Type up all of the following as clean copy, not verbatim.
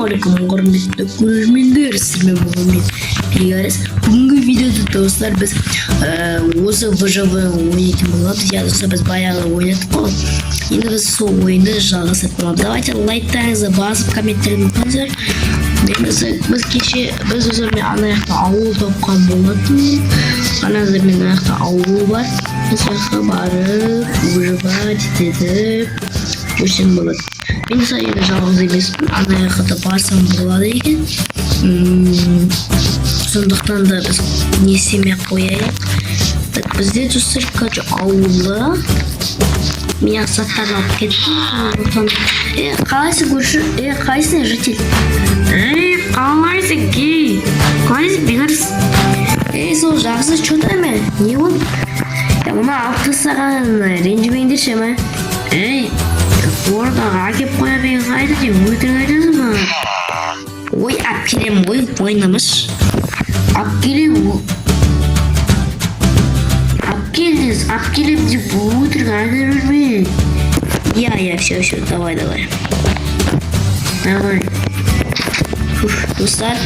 Ассалаумағалейкум, құрметті көрермендер! Сіздермен бүгін мен, Бегарес. Бүгінгі видеода, достар, біз осы ВЖВ ойнайтын боламыз. Иә, достар, біз баяғы ойнадық қой, енді біз сол ойынды жалғастыратын боламыз. Давайте, лайктарыңызды басып, комменттеріңізді ұмытпаңыздар. Мен біз кеше, біз, достар, мен ана жақта ауыл тапқан болатынмын. Ана мен ана жақта ауыл бар, біз сол жаққа барып, выживать етіп жүрсем болады. Мен, мысалы, енді жалғыз емеспін, ана жаққа да барсам болады екен. Сондықтан да біз не істемей ақ қояйық. Так, бізде, достар, короче, ауылда мен заттарды алып кеттім, сондықтан. Е, қалайсың, көрші? Е, қалайсың, житель? Ей, қалайсың, кей? Қалайсың, Бекарыс? Ей, сол жақсы. Че там, е, не болды? Е, мына алып тастаған, ренжімеңдерші ма. Ей, ордаға әкеп қоя деген қайда деп өтірік айтасың маған. Ой, алып келемін ғой, уайымдамашы. Алып келем, алып кел дес, алып келем деп өтірік айта берме. Иә, все, все, давай, давай. Давай. Фух, достар,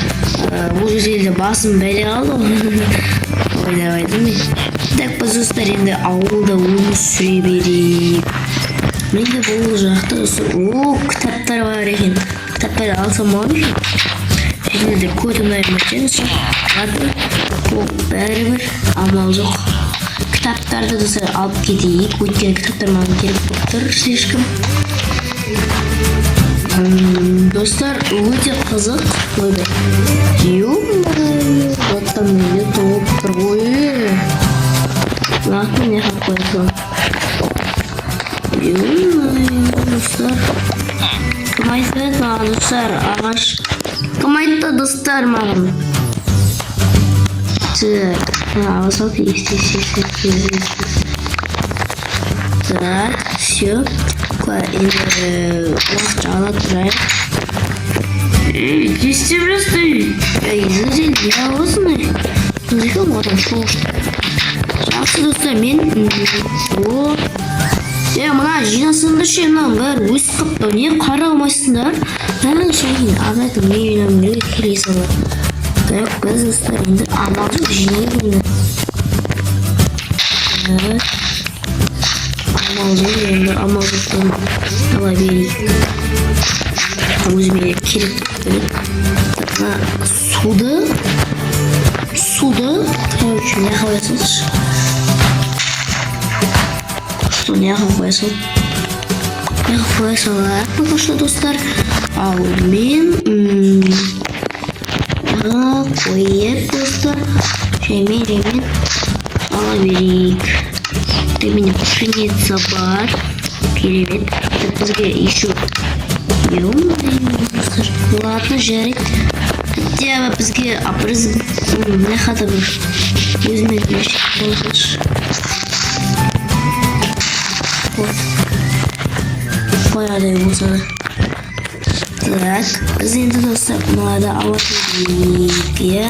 бұл жерде басым бәле қалды ғой. Ой, давай демей. Так, біз, достар, енді ауылда өмір сүре берейік. Менде бұл жақта, достар, о, кітаптар бар екен. Кітаптарды алсам болады екен. Және де көтім айырмайтын. Ладно, ол бәрібір, амал жоқ. Кітаптарды, достар, алып кетейік, өйткені кітаптар маған керек болып тұр слишком. Достар, өте қызық. Ойбай, ё-моё, заттар менде толып тұр ғой. Мынақты мына жаққа қоя саламын. Ё-моё, достар, кім айтты маған, достар, ағаш кім айтты, достар, маған? Так, ала сал, тез, тез, тез, тез, тез, тез. Так, все, енді уақытша ала тұрайық. Ей, не істеп жатсың? Ей, житель, не аласың? Зачем адам шошты? Жақсы, достар, мен о, е, мына жинасаңдаршы, мынаның бәрі өсіп қалыпты, не қара алмайсыңдар? Мә, шайын азайтып, мен жинағым келеді келе сала. Так, біз, достар, енді амал жоқ, жинайық енді. Так, амал жоқ, енді амал жоқтан ала берейік, өзіме керек болып. Так, мына суды, короче, мына жаққа қоя салшы. Что, мына жаққа қоя сал, мына жаққа қоя салайық пока что, достар. Ал мен мына қойып, достар, жаймен жаймен ала берейік. Так, менде пшеница бар, керемет. Так, бізге еще, ё-моё, достар, ладно, жарайды, хотя бы бізге біз мына жаққа да бір өзіме қоя салшы. Вот. Қоядай болса да. Так, біз енді, достар, мынада ала берейік, иә.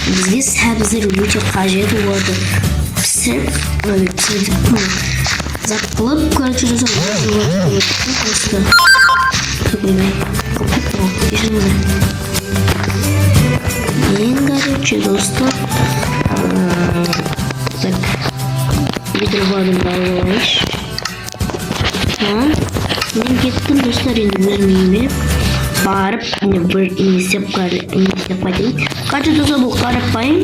Бізге сәбіздер өте қажет, оларды пісіріп, ой, пісіріп, зат қылып, короче, жасау просто. Так, ойбай, қалып кетті ғой, кешіріңіздер. Мен, короче, достар, так, ведро алып алайыншы. А, мен кеттім, достар, енді өзім үйіме барып, не бір не істеп қайтайын. Короче, достар, бұл қарапайым,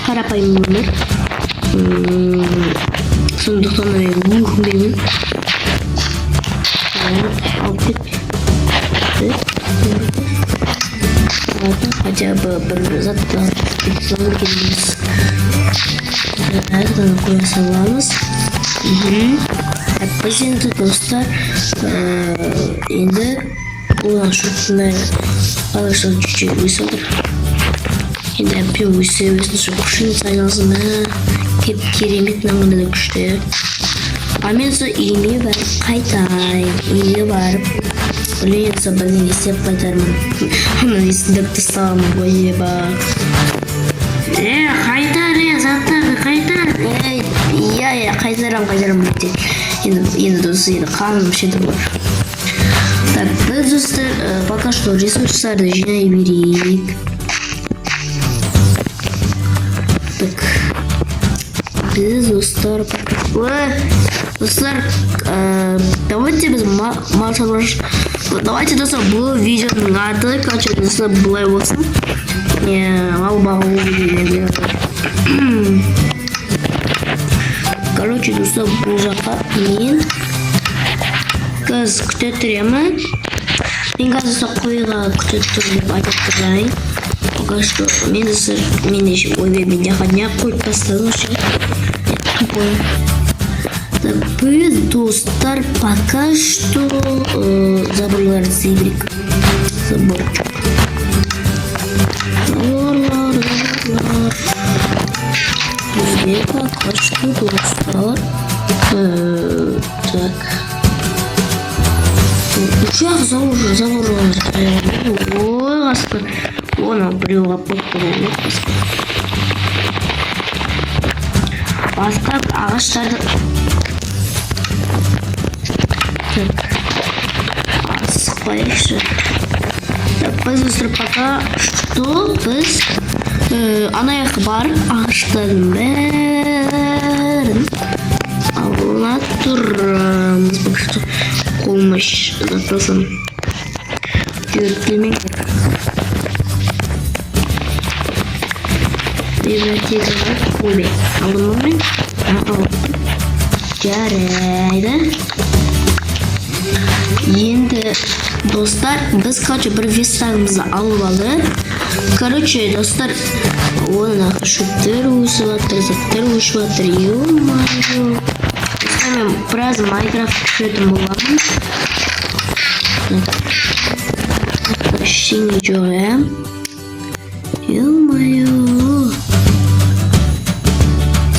қарапайым өмір. Сондықтан да мен өкінбеймін. Так, алып кет. Так, ладно, хотя бы бір затты алып кете емес. Так, мынаны қоя саламыз. Так, біз енді, достар, енді одан шөптің бәрі қалайша чуть-чуть өсіп отыр. Енді әбден өсе берсін, сол пшеница айналсын, мә, кеп керемет, мынаның да күшті. А мен сол үйіме барып қайтайын, үйге барып білмеймін, сол бірдеңе істеп қайтармын. Ана есімдеп тастағанмын ғой, еба. Е, қайтар, е, заттарды қайтар. Ей, иә, қайтарамын, қайтарамын. Енді, енді, дос, енді қарным ішеді бұлар. Так. Так, біз, достар, пока что ресурстарды жинай берейік. Так, біз, достар, ой, достар, давайте біз мал давайте, достар, бұл видеоның аты, короче, достар, былай болсын: не мал бағу деген. Короче, достар, бұл жаққа мен қазір күте тұрамын. Мен қазір, достар, қойға күте тұр деп айтып тұрайын. Пока что мен, достар, мен еще, ойбай, мен жаққа не қойып тастадым вообще? Тупой. Так, біз, достар, пока что заборларды істей берейік. Заборчик. Заборлар, заборлар. Бізге пока что, достар, так. Үш ақ забор. Ой, қасқыр. Оны біреу қалып қойыпты ғой, қасқыр. Басқа ағаштарды, так, асықпайықшы. Так, біз, достар, пока что біз ана жаққа барып, ағаштардың бәрін ала тұрамыз. Пока что қолыма заттасам, жүріп келмеңдер. Библиотекаға. Ойбай, алдым ба мен? Алыппын. Жарайды. Енді, достар, біз, короче, бір верстагымызды алып алдық. Короче, достар, оның шөптер өсіп жатыр, заттар өсіп жатыр. Ё-моё, достар, мен біраз Майнкрафт түсіретін боламын. Так, ештеңе жоқ, иә. Ё-моё.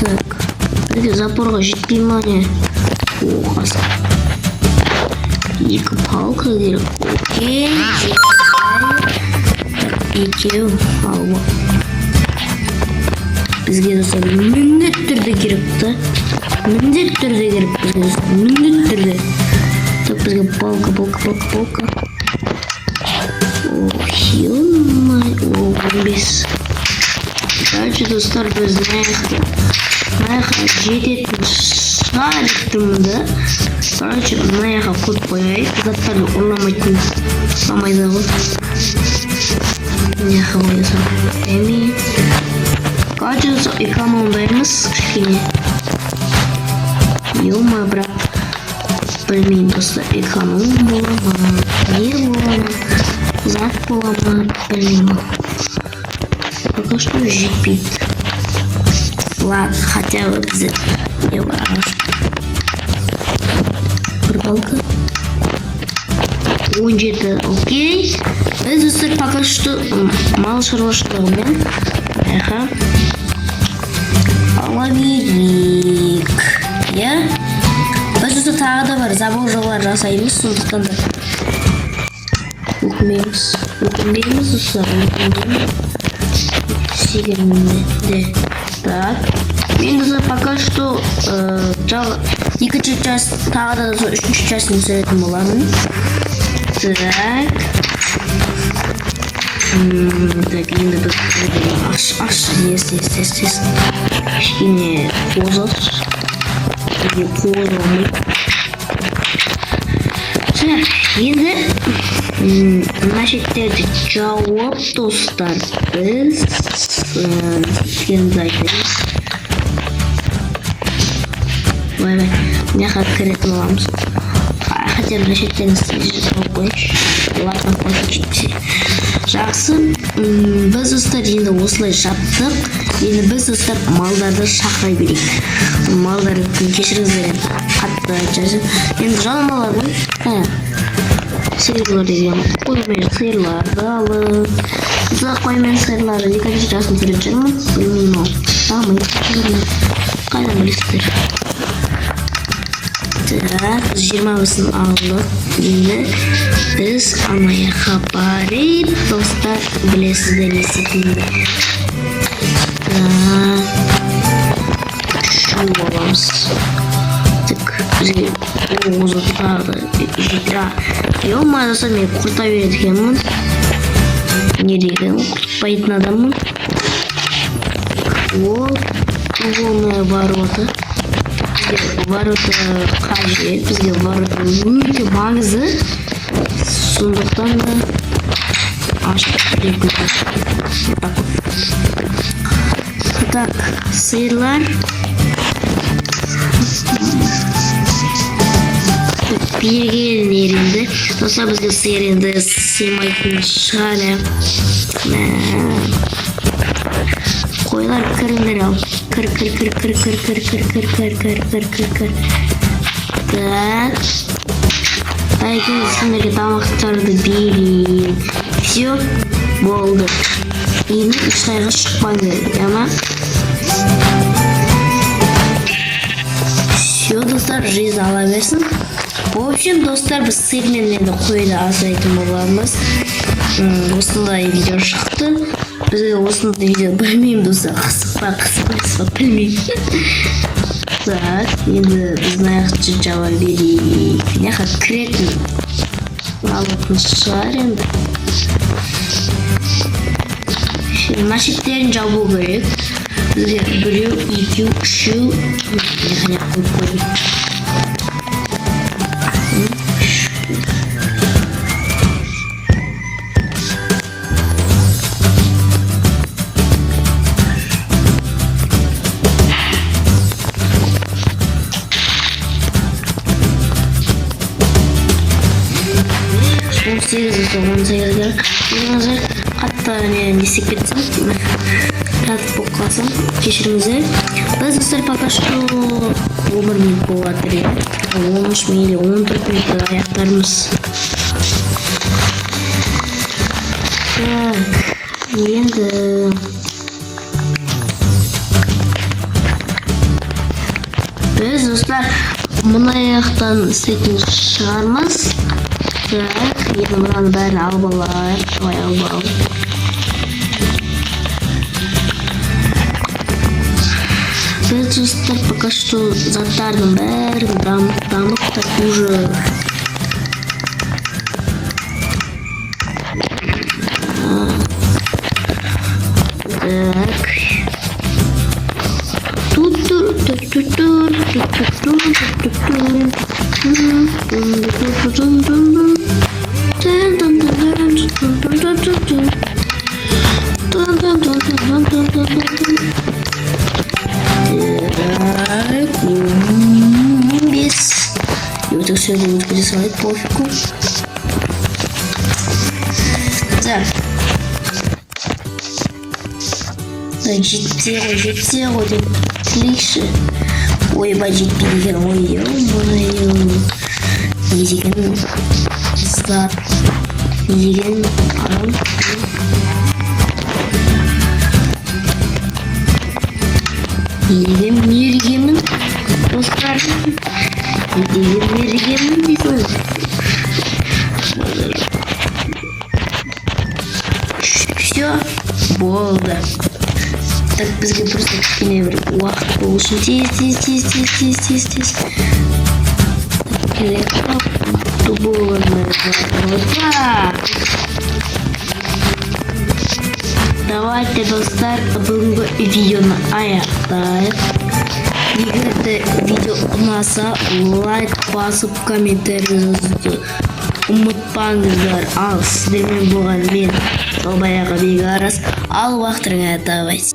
Так, бізге заборға жетпей ма, не? О, қасқа. Екі палка керек. Окей. Так, екеу алып. Бізге, достар, міндетті түрде керек та. Міндетті түрде керек бізге, достар. Міндетті түрде. Так, бізге палка, палка, палка, палка. Ох, ё-моё. О, 15. Короче, достар, біз мына жаққа жететін шығар деп тұрмын да. Короче, мына жаққа қойып қояйық. Заттарды ұрламайтын, ұрламайды ғой. Мына жаққа қоя салайық. Эми. Короче, достар, экономдаймыз кішкене. Ё-моё, бірақ білмеймін, достар, эконом бола ма, не бола ма, зат бола ма, білмеймін. Пока что жетпейді. Ладно, хотя бы бізде не бар? Ағаш. Бір палка. 17, окей. Біз, достар, пока что мал шаруашылығымен аха ала берейік. Иә? Біз, достар, тағы да бір заборлар жасаймыз, сондықтан да өкінбейміз. Өкінбейміз, достар, өкінбейміз. Істегенде. Так. Мен, достар, пока что екінші часть, тағы да, достар, үшінші частьін түсіретін боламын. Так. Так, енді біз аш, аш, ес, ес, ес, ес. Кішкене қозы. Бізге қозы болмайды. Так, енді мына шеттерді жауып, достар, біз істегенімізді айтайын. Ойбай, мына жаққа кіретін боламыз. Хотя бы мына шеттерін жауып қояйыншы. Ладно, қойсын жетпесе. Жақсы. Біз, достар, енді осылай жаптық. Енді біз, достар, малдарды шақыра берейік. Малдарды, кешіріңіздер, енді қатты айтып. Енді жануарлар ғой. Ә, сиырлар деген, қой мен сиырларды алып. Мысалы, қой мен сиырларды екінші жасын түсіретін шығармын. Білмеймін, ол дамиды шығармын. Қайдан білесіздер? Так, біз 20-сын алдық. Енді біз ана жаққа барып, достар, білесіздер не істейтінімді. Так, үшеу боламыз. Так, бізге қозы тағы да жеті. Ё-моё, достар, мен құрта береді екенмін. Не деген құртпайтын адаммын. Ол дубовые ворота. Бізге ворота қажет, бізге ворота өте маңызды. Сондықтан да ашып берейік. Вот так вот. Так, сиырлар. Бергеннер енді. Достар, бізге сиыр енді сыймайтын шығар, иә. Мә. Қойлар, кіріңдер ал. Кір, кір, кір, кір, кір, кір, кір, кір, кір, кір, кір, кір, кір. Так. Әйтеуір сендерге тамақтарды берейін. Все, болды. Енді ешқайға шықпаңдар, иә ма? Все, достар, жизнь ала берсін. В общем, достар, біз сиырмен енді қойды асырайтын боламыз. Осындай видео шықты. Бізге осындай видео, білмеймін, достар, қызық па, қызық емес па, білмеймін. Так, енді біз мына жақты жаба берейік. Мына жаққа кіретін алатын шығар енді. Мына шеттерін жабу керек. Бізге біреу, екеу, үшеу. Мына жаққа қойып қойдым. Үш. 18, достар, 18 керек. Өзіңіздер қатты не істеп кетсем, қатты болып қалсам, кешіріңіздер. Біз, достар, пока что 11 минут болып жатыр, иә, 13 или 14 минут аяқтармыз. Так, енді біз, достар, мына жақтан істейтін шығармыз. Так, енді мынаның бәрін алып алайық. Давай, алып ал. Біз, достар, пока что заттардың бәрін дамып дамып, так, уже так. Тут тут тут тут тут тут тут тут тут тут. Тун тун тун тун тун тун тун. Тун тун тун тун тун тун тун тун. Так, 5. И вот все будет рисовать, пофигу. Так. Так, жетсе ғой, жетсе ғой деп тілейікші. Ойбай, жетпейді екен ой, ё-моё. Не деген зат, не деген адам. Не деген мергенмін, достар. Не деген мергенмін дейсің. Все, болды. Так, бізге просто кішкене бір уақыт болу үшін тез, тез, тез, тез, тез, тез, тез. Так, дубовые ворота. Давайте, достар, бүгінгі видеоны аяқтайық. Егер де видео ұнаса, лайк басып, комментарий жазуды ұмытпаңыздар. Ал сіздермен болған мен, сол баяғы Бекарыс. Ал уақытыңа, давайте.